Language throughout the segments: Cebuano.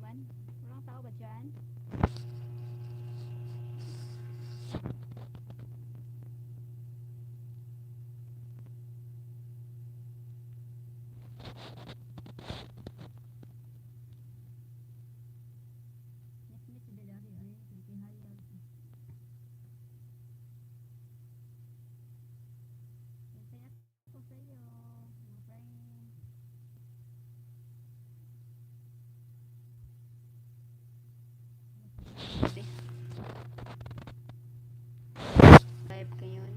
Man. Walang tao ba dyan? Nit-nit si Daddy ay kihayag. Hintay ako sa iyo, mga friends. Live ngayon.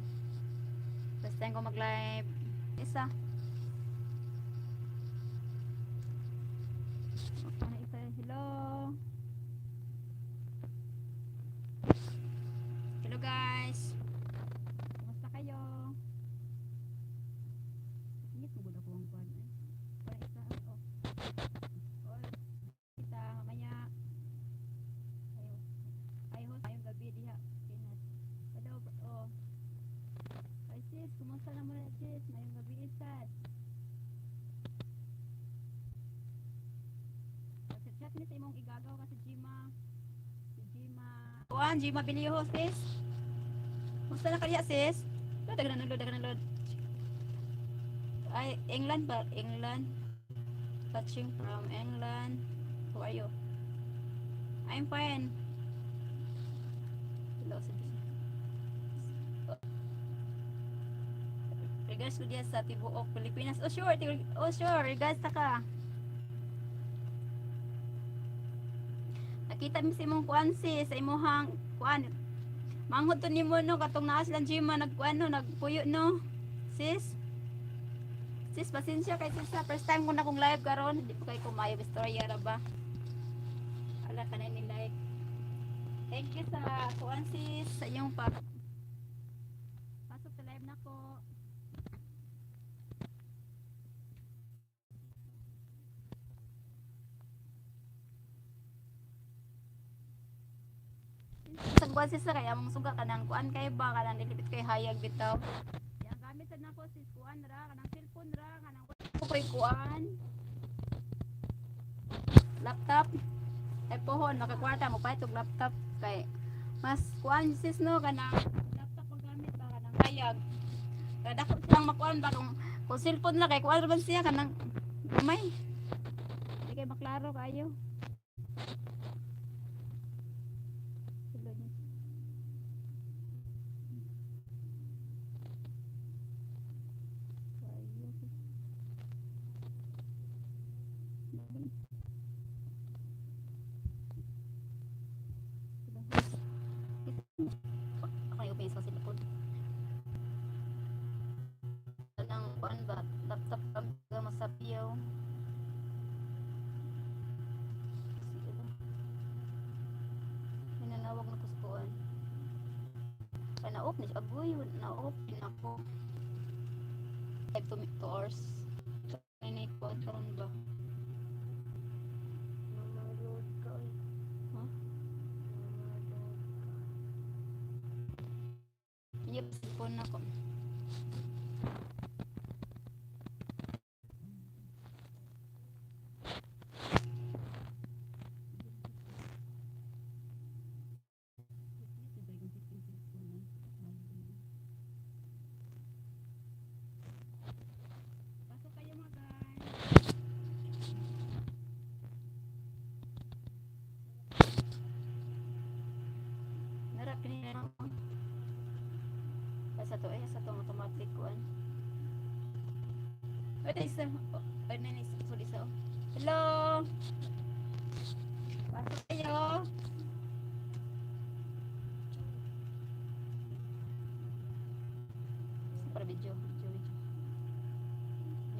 First time ko mag-live. Isa. Ano isa? Hello. Hello, guys. Kumusta kayo? Init mo ako ang kuan eh. Para isa, oh. Oh, kita mamaya. Ayo. Ay host, ayong gabi diha. Pinas. Hello, oh. Ay sis, kumusta naman sis? Mayong gabi isad. Sa chat ni sa imong igagaw ka si Jima. Si Jima. Kuan, Jima Biliho, sis. Kumusta na kaya, sis? Load, dagan na load, dagan na load. Ay, England ba? England. Touching from England. How are you? I'm fine. Hello, sis. Regards ko diya sa tibuok Pilipinas. Oh, sure. Oh, sure. Regards ta ka. Nakita mi sa imong kuan, sis, sa imong kuan. Manghod to nimo no katong naa silang Jima nagkuan no, nagpuyo no. Sis. Sis, pasensya kay sis sa first time ko na kong live karon, hindi pa kay ko maayo istorya ra ba. Ala ka na ni like. Thank you sa kuan, sis, sa iyong pag pasok sa live nako. Sa kuan, sis, sa kaya mong suga kanang kuan kay ba kanang dilipit kay hayag bitaw. Yang gamit sa nako, sis, kuan ra kanang cellphone ra kanang ko koy kuan. Laptop. Ay pohon makakwarta mo paitog laptop kay mas kuan, sis, no, kanang laptop ang gamit ba kanang hayag. Kaya dako silang makuan ba kung cellphone lang kay kuan ra man siya kanang gamay. Di kay maklaro kayo. Hello niya. Kayo. Ako yung open sa cellphone. Kanang kuan ba, laptop ka masapiyaw. Sige ba? Nanawag na ko sa kuan. Kaya na-off na siya. Agoy, na-off din ako. 5 to 2 hours. Kaya kuan karon ba? Mamaload ka oy. Ha? Mamaload ka. Yep, cellphone na ko. Pasok kayo mga guys. Nara kini na. Ay, sa to eh, sa to automatic kuan. Ay, isa. Oh, ay, na isa. Sorry, isa. Oh. Hello. Pasok kayo. Para video, video, video.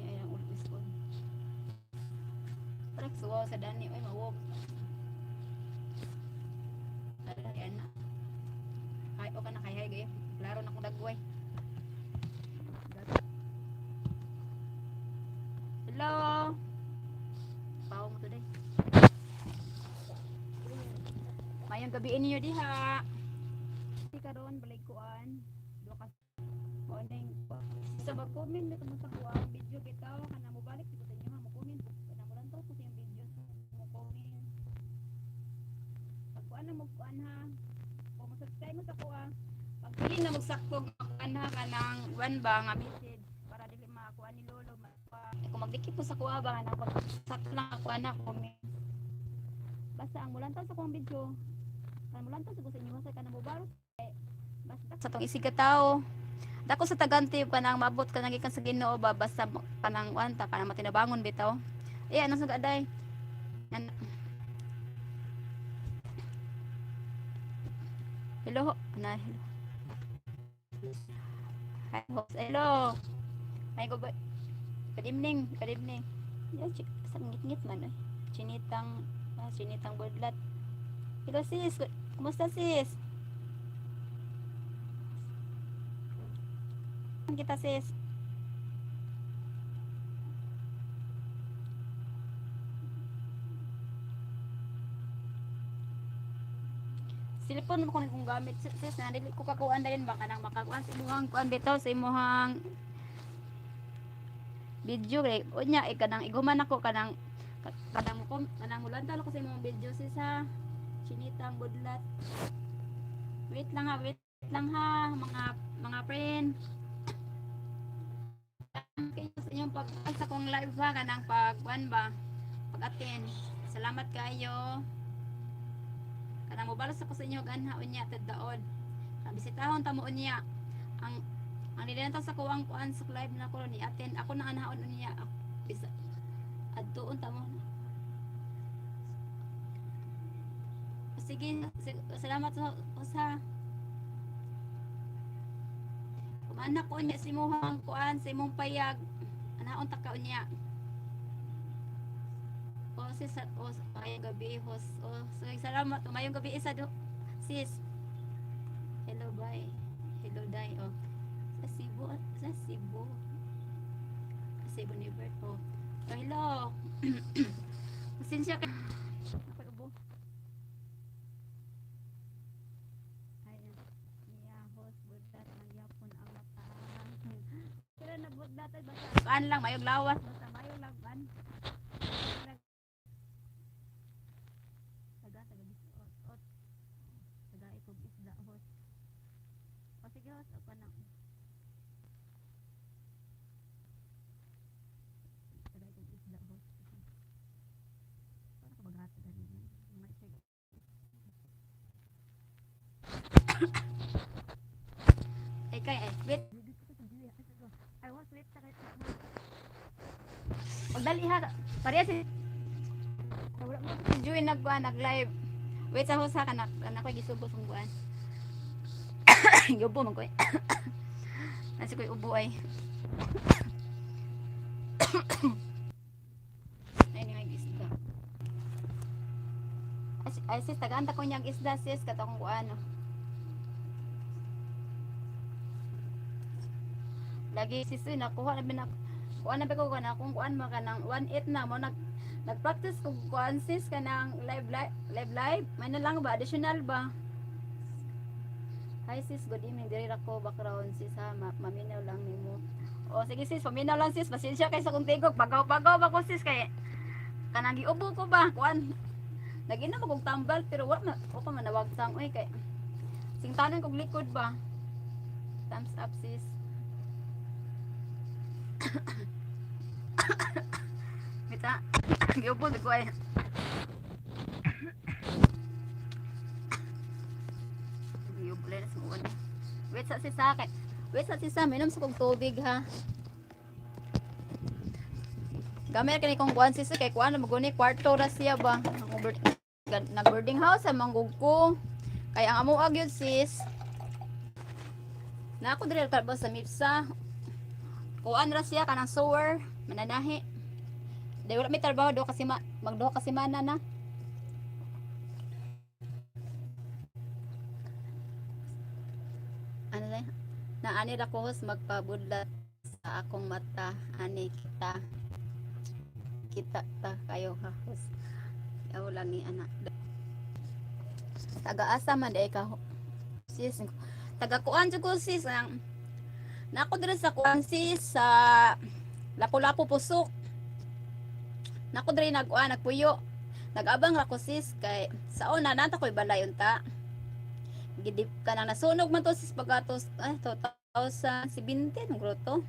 Ni ay ang ulit ko. Parang suwaw sa dani, oy mawog. Ala yan na. Hay o ka na kay hay gay. Klaro na kong dagway. Hello. Pawo mo today. Mayong gabi ninyo diha. Di karon balay kuan. Duha ka kuan ning sa mag-comment na mo sa kuan video bitaw kana mo balik ko sa inyo ha, mo comment kana mo lantaw ko sa iyong video mo comment. Pagkuan na mo kuan ha. Kung mo-subscribe mo sa kuha, pagpili na mo sakto nga kuan ha, kanang one ba nga message para dili makakuha ni lolo. Kung magdikit mo sa kuha ba nga nang sakto lang kuan ha, comment. Basta ang mulantaw sa kuang video, kanang mulantaw sa ko sa inyo sa kanang mobile basta sa tong isig ka tao. Dako sa taganti kanang maabot kanang gikan sa Ginoo ba, basta kanang kuan ta, kanang matinabangon bitaw. Eh, anong sa aday? Hello, na hello. Hi, host. Hello. Hi, go. Good evening. Good evening. Yeah, sa ngit-ngit man eh. Chinitang chinitang budlat. Hello, sis. Kumusta, sis? Kita, sis. Cellphone mo kung gamit, sis, na dili ko kakuan dahil ba kanang makakuan sa imuhang kuan bitaw, sa imuhang video kay unya eh, kanang iguman ako kanang kanang ko kanang mulantaw ko sa imong video, sis, ha. Chinitang budlat. Wait lang ha, wait lang ha, mga friend. Kayo sa inyong pag sa kong live ha, kanang pag kuan ba, pag-attend. Salamat kayo. Kanang mobalos ako sa inyo ganha unya taddaon. Bisitahon ta mo unya. Ang nilantaw sa kuwang kuan sa live na ko ni attend ako na anhaon unya. Bisa adtuon ta mo. Sige, salamat sa Kumanak ko unya si imuhang kuan sa imong payag. Anaon ta ka unya. O sis, o mayong gabi host. O sige, salamat. Mayong gabi isa do sis. Hello, bye. Hello, day. O sa Cebu, sa Cebu. Sa Cebu ni Bert. O. Oh, hello. Pasensya ka. Ako'y ubo. Ay, niya host budlat ng yapon ang mata. Pero nabudlat ay basta kuan lang mayong lawas, basta mayong laban. Taga taga ot ot. Taga ikog isda, host. O sige, host, ako na. Taga ikog isda, host. Para ka maghatag ani mga check. Ay kay ay wait. I was wait sa kay. Pagdali ha. Pareha si wala mo si Joey nagkuan nag live. Wait sa host ha, kanak kanak ko gisubo sa kuan. Yubo man ko. Eh. Nasi ko'y ubo ay. Ay nga isda. Ay, sis, tagaan ta ko niyang isda, sis, katong kuan. Lagi sis, uy, nakuha na binak kuan na ba ko kana kung kuan ma kanang 1.8 na mo nag practice ko kuan, sis, kanang live live live live may na lang ba additional ba. Hi sis, good evening. Diri ra ko background, sis, ha. Maminaw lang nimo. O sige sis, paminaw lang, sis. Pasensya kay sa kong tigok. Pagaw-pagaw ba ko, sis, kay kanang giubo ko ba kuan. Naginom akong tambal pero wa na wa pa manawagtang oy kay singtanan kog likod ba. Thumbs up, sis. Mita, giubo ko ay. Giubo lang sa uwan. Wait sa sis ha. Wait sa sis ha, minom sa kong tubig ha. Gamit kani kong kuan, sis, kay kuan maguni kwarto ra siya ba. Nag boarding house sa manggug ko. Kay ang amo gyud, sis. Na ako diri ba sa Mipsa. Kuan ra siya kanang sewer, mananahi. Di wala may trabaho do kasi ma, magduha ka semana na. Ano na? Na ani ra ko, host, magpabudlat sa akong mata ani kita. Kita ta kayo ha, host. Aw lang ni ana. Taga-asa man day ka, sis? Taga kuan jud ko, sis, ang na ako diri sa kuan, sis, sa Lapu-Lapu Pusok. Nako diri nagkuan nagpuyo. Nag-abang ra ko, sis, kay sa una nata ko'y balay unta. Gidip ka nang nasunog man to, sis, pagatos ay 2017 gruto.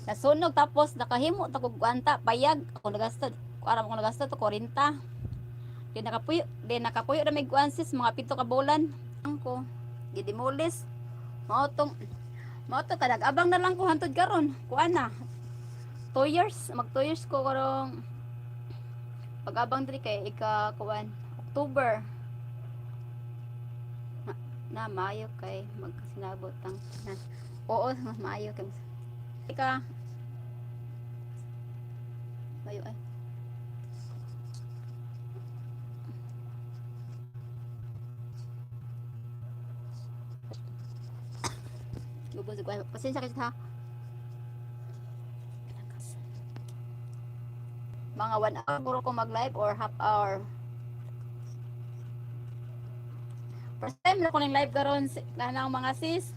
Nasunog tapos nakahimo ta kog anta payag ako nagasta aram ako nagasta to 40. Di nakapuyo ra may kuan, sis, mga 7 ka bulan. Ang ko gidemolis. Mao to ka nag-abang na lang ko hantod karon. Kuan na. 2 years, mag 2 years ko karong pag-abang diri kay ika kuan October na, na maayo kay magkasinabot ang na. Oo, mas maayo kay ika maayo ay. Lubos ko. Pasensya kayo ha. Mga 1 hour puro ko mag-live or half hour. First time na ko ning live karon na ng mga sis.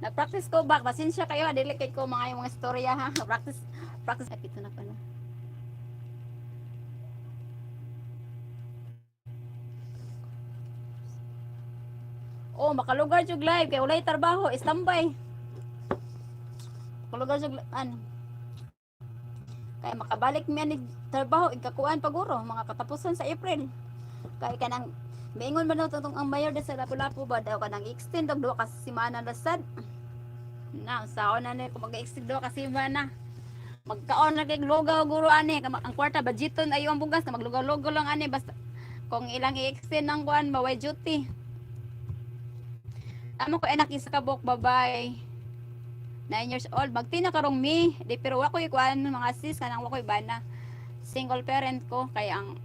Nag-practice ko ba? Pasensya kayo, dili kay ko mga yung mga istorya ha. Practice practice. Ay, pito na pa no. Oh, makalugar jug live kay walay trabaho, standby. Makalugar jug ano. Kaya makabalik mi ani trabaho ikakuan paguro mga katapusan sa April. Kay kanang miingon man daw tong ang mayor sa Lapu-Lapu ba daw kanang extend og 2 ka semana lasad. Na saon na ni kung mag-extend 2 ka semana. Magkaon na kay lugaw guro ani ang kwarta budgeton ayo ang bugas na maglugaw-lugaw lang ani basta kung ilang i-extend ang kuan maway duty. Amo ko anak isa ka buok babay. 9 years old magtina karong mi di pero wa koy kuan mga sis kanang wa koy bana. Single parent ko kay ang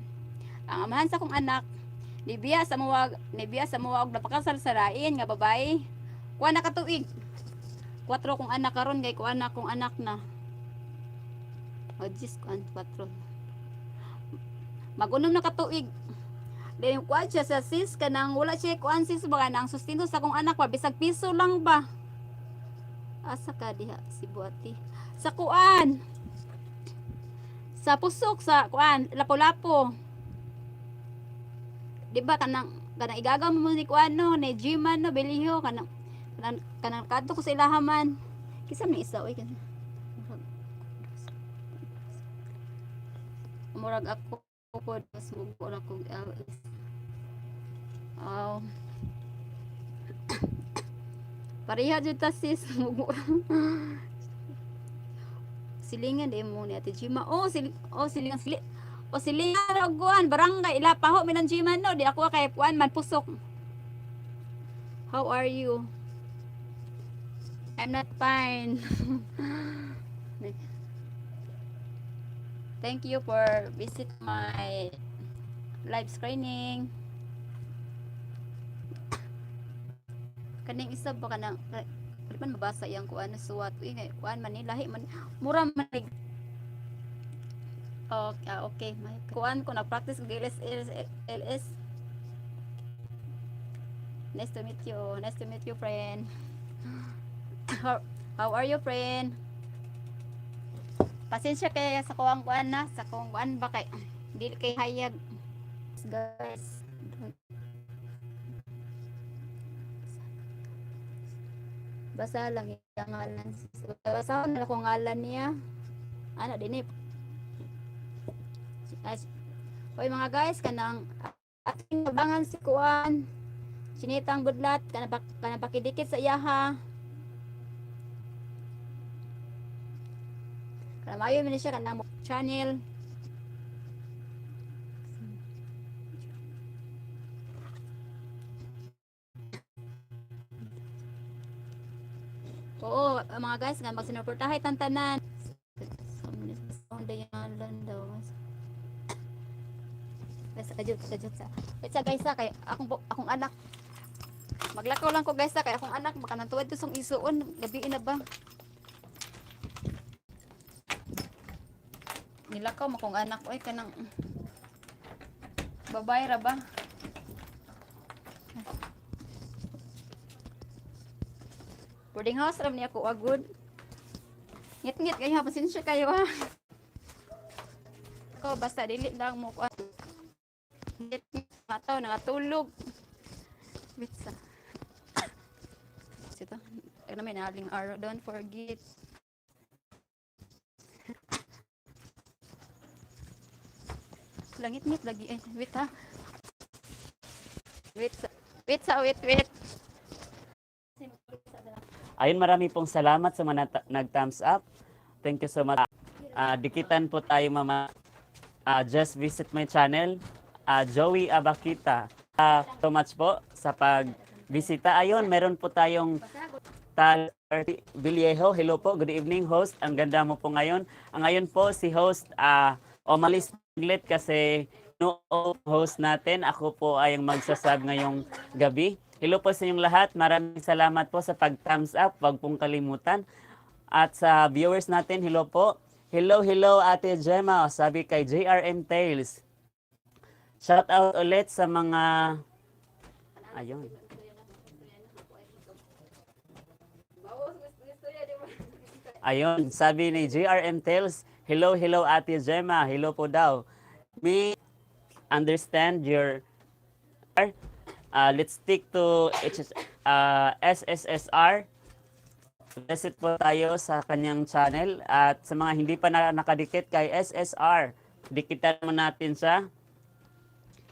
amahan sa akong anak nibiya sa muwag napakasal sa lain nga babae. Kuan na katuig. Kwatro kong anak karon kay kuan na akong anak na. O Diyos, kuan kwatro. Magunom na katuig. Then kuan siya sa sis kanang wala siya kuan sis ba kanang sustento sa akong anak pa bisag piso lang ba. Asa ka diha si Buati? Sa kuan. Sa pusok sa kuan, Lapu-Lapu. Di ba kanang igagaw mo ni kuan no, ni Gman no, Beliho kanang kadto ko sa ilahaman. Kisa man isa oy kanang murag ako ko mas mugo ra kog LS. Aw. Pareha jud ta, sis, mugo. Silingan di mo ni Ate Gima. Oh, oh silingan sili. O silingan og kuan barangay ila paho mi ng Gima no, di ako kay kuan man pusok. How are you? I'm not fine. Thank you for visit my live screening. Kaning isa ba kanang di man mabasa iyang kuan na suwat. Uy, ngay kuan man ni lahi man mura man ni. Okay, ah, okay. May kuan ko na practice og LS LS LS. Nice to meet you. Nice to meet you, friend. How are you, friend? Pasensya kaya sa kuang kuan na, sa kuang kuan ba kay dili kay hayag. Guys, basa lang iyang ngalan. Basa na lang ko ngalan niya. Ano din eh. Hoy mga guys, kanang ating abangan si kuan. Sinitang budlat kanang pakidikit sa iyaha. Kanang maayo man ni siya kanang channel. Oo, mga guys, nga magsinuportahay tantanan. Daw. Guys, kajut, kajut sa. Wait sa guys, kay akong anak. Maglakaw lang ko, guys, kay akong anak baka nantuwad to sa isuon, gabi na ba? Nilakaw mo kong anak oy kanang babay ra ba? Boarding house ra niya ko agud. Ngit-ngit kayo ha, pasensya kayo ha. Ko basta dili lang mo kuan. Mga tao nakatulog. Wait sa. Ito. Ano may naling araw. Don't forget. Langit-ngit lagi eh. Wait ha. Wait sa. Wait sa. Wait, wait. Ayun, marami pong salamat sa mga nag-thumbs up. Thank you so much. Dikitan po tayo, mama. Just visit my channel, Joey Abakita. So much po sa pagbisita. Ayun, meron po tayong Tal Villejo. Hello po. Good evening, host. Ang ganda mo po ngayon. Ang ngayon po, si host, umalis saglit kasi no host natin. Ako po ay ang magsasab ngayong gabi. Hello po sa inyong lahat. Maraming salamat po sa pag-thumbs up. Huwag pong kalimutan. At sa viewers natin, hello po. Hello, hello, Ate Gemma. Sabi kay JRM Tales. Shout out ulit sa mga. Ayun. Ayun, sabi ni JRM Tales, "Hello, hello, Ate Gemma." Hello po daw. Me understand your let's stick to HS, SSSR. Visit po tayo sa kanyang channel at sa mga hindi pa na nakadikit kay SSR, dikitan mo natin siya.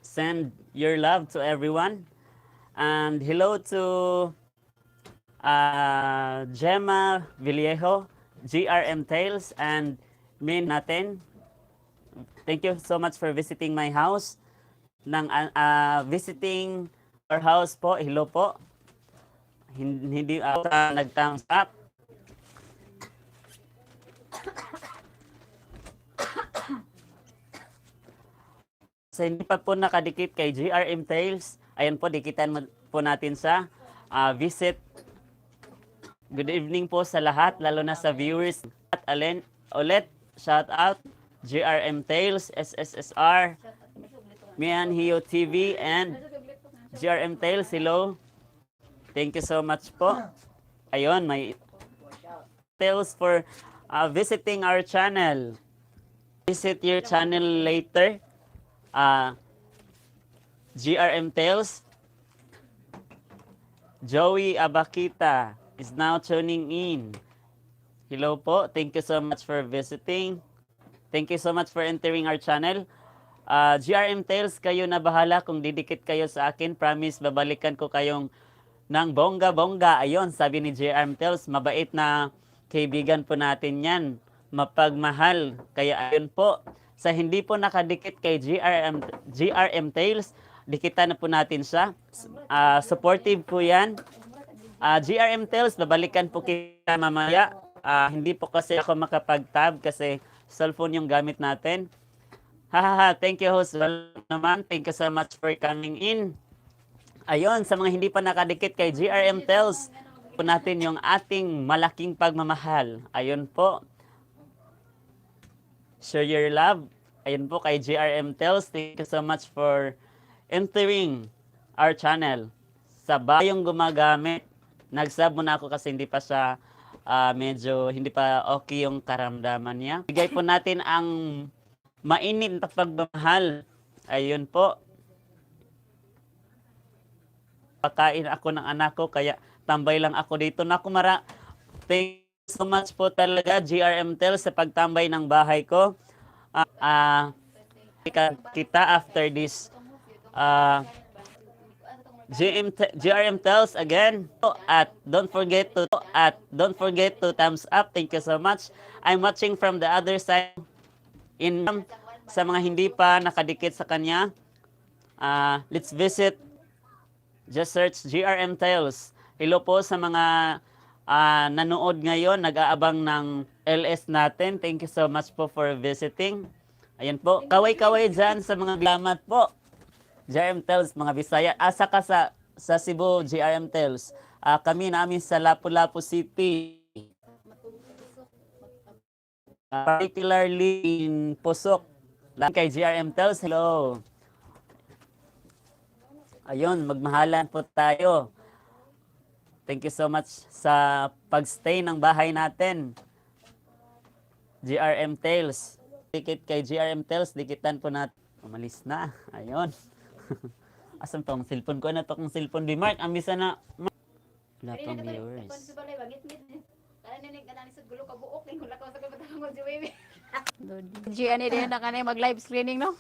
Send your love to everyone. And hello to Gemma Villejo, GRM Tales, and me natin. Thank you so much for visiting my house. Nang visiting our house po, hello po. Hindi nag-thumbs up. Sa hindi pa po nakadikit kay GRM Tales, ayan po, dikitan po natin siya. Visit. Good evening po sa lahat, lalo na sa viewers. At alin, ulit, shout out, GRM Tales, SSSR, Mian Hio TV, and GRM Tales, hello. Thank you so much po. Ayun, may Tales for visiting our channel. Visit your channel later. GRM Tales. Joey Abakita is now tuning in. Hello po. Thank you so much for visiting. Thank you so much for entering our channel. GRM Tales, kayo na bahala kung didikit kayo sa akin. Promise, babalikan ko kayong ng bongga-bongga. Ayun, sabi ni GRM Tales, mabait na kaibigan po natin yan. Mapagmahal. Kaya ayun po, sa hindi po nakadikit kay GRM Tales, dikitan na po natin siya. Supportive po yan. GRM Tales, babalikan po kita mamaya. Hindi po kasi ako makapag-tab kasi cellphone yung gamit natin. Hahaha, thank you, host. Wala naman, thank you so much for coming in. Ayun, sa mga hindi pa nakadikit kay GRM Tales, po natin yung ating malaking pagmamahal. Ayun po. Share your love. Ayun po kay GRM Tales. Thank you so much for entering our channel. Sa bayong gumagamit, nag-sub muna ako kasi hindi pa siya medyo hindi pa okay yung karamdaman niya. Bigay po natin ang mainit na pagmamahal. Ayun po. Pakain ako ng anak ko kaya tambay lang ako dito. Naku, mara. Thank you so much po talaga, GRM Tales, sa pagtambay ng bahay ko. Kita after this GRM Tales again at don't forget to thumbs up. Thank you so much. I'm watching from the other side in sa mga hindi pa nakadikit sa kanya. Let's visit, just search GRM Tales. Hello po sa mga nanood ngayon, nag-aabang ng LS natin. Thank you so much po for visiting. Ayan po, kaway-kaway dyan sa mga salamat po. GRM Tales, mga Bisaya. Asa ka sa Cebu, GRM Tales? Kami namin sa Lapu-Lapu City. Particularly in Pusok. Lang kay GRM Tales, hello. Ayun, magmahalan po tayo. Thank you so much sa pagstay ng bahay natin. GRM Tales. Dikit kay GRM Tales, dikitan po natin. Umalis na. Ayun. Asan tong cellphone ko? Ano to kong cellphone? Bi Mark, ang bisa na. Wala pang viewers. G, ano din na kanay mag live screening, no?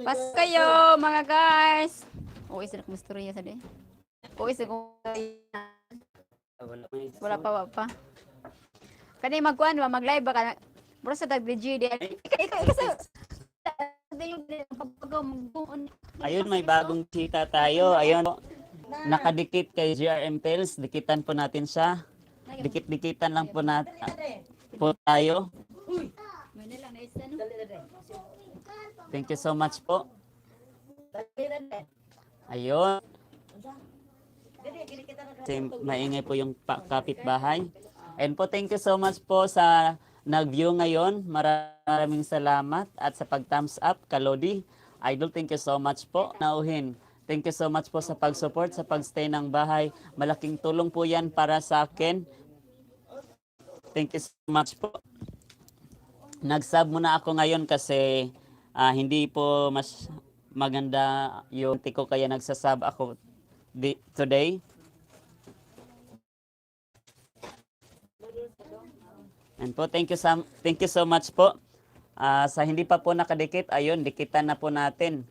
Pas kayo, mga guys. Oo, isa na kong istorya sa di. Oo, isa kong Wala. Wala pa, wala pa. Kani magkuan ba, mag-live ba ka? Bro sa tag DJ di. Ika ika ika sa. Ayun, may bagong chita tayo. Ayun, nakadikit kay GRM Tales. Dikitan po natin siya. Dikit-dikitan lang po natin po tayo. Thank you so much po. Ayun. Kasi maingay po yung kapitbahay. And po, thank you so much po sa nag-view ngayon. Maraming salamat at sa pag-thumbs up, Kalodi. Idol, thank you so much po. Nauhin. Thank you so much po sa pag-support, sa pag-stay ng bahay. Malaking tulong po yan para sa akin. Thank you so much po. Nag-sub muna ako ngayon kasi hindi po mas maganda yung tiko kaya nagsasub ako today. And po, thank you so much po. Sa hindi pa po nakadikit, ayun, dikitan na po natin.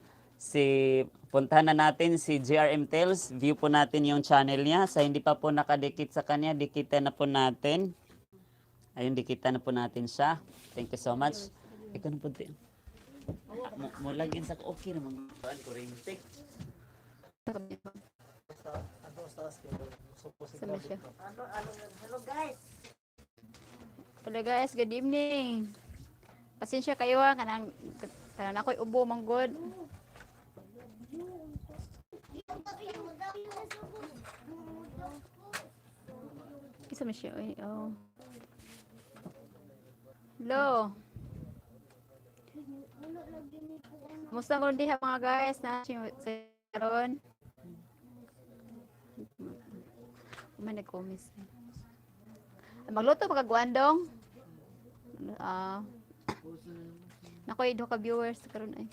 Puntahan na natin si GRM Tales, view po natin yung channel niya. Sa hindi pa po nakadikit sa kanya, dikitan na po natin. Ayun, dikitan na po natin siya. Thank you so much. Ikaw na po din. Mo lagin sa okay naman. Kuan kuryente. Sama siya. Hello guys, good evening. Pasensya kayo ha, kanang kanang ako'y ubo manggod. Isa man siya, oy, oh. Hello. Kumusta ko diha mga guys na sa karon? May nag-comments. Magluto pa ka guandong? Nakoy duha ka viewers karon ay.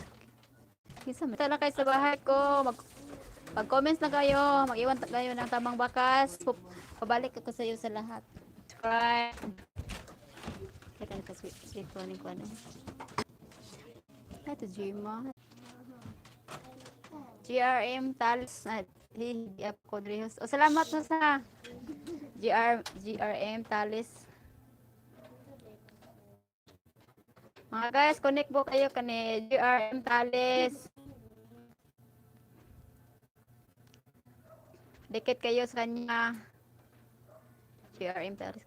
Kinsa man? Tala kayo sa bahay ko, mag comments na kayo, mag-iwan kayo ng tamang bakas. Pabalik ako sa iyo sa lahat. Subscribe. Teka, naka sweet sweet ko ni ko ano. Ito Gma. GRM Tals na hi up ko diri. O salamat na sa GRM Talis. Mga guys, connect po kayo kani GRM Talis. Dikit kayo sa kanya. GRM Talis.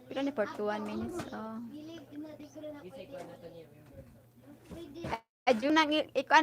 Pila ni 41 minutes. Oh. Adyo nang ikuan.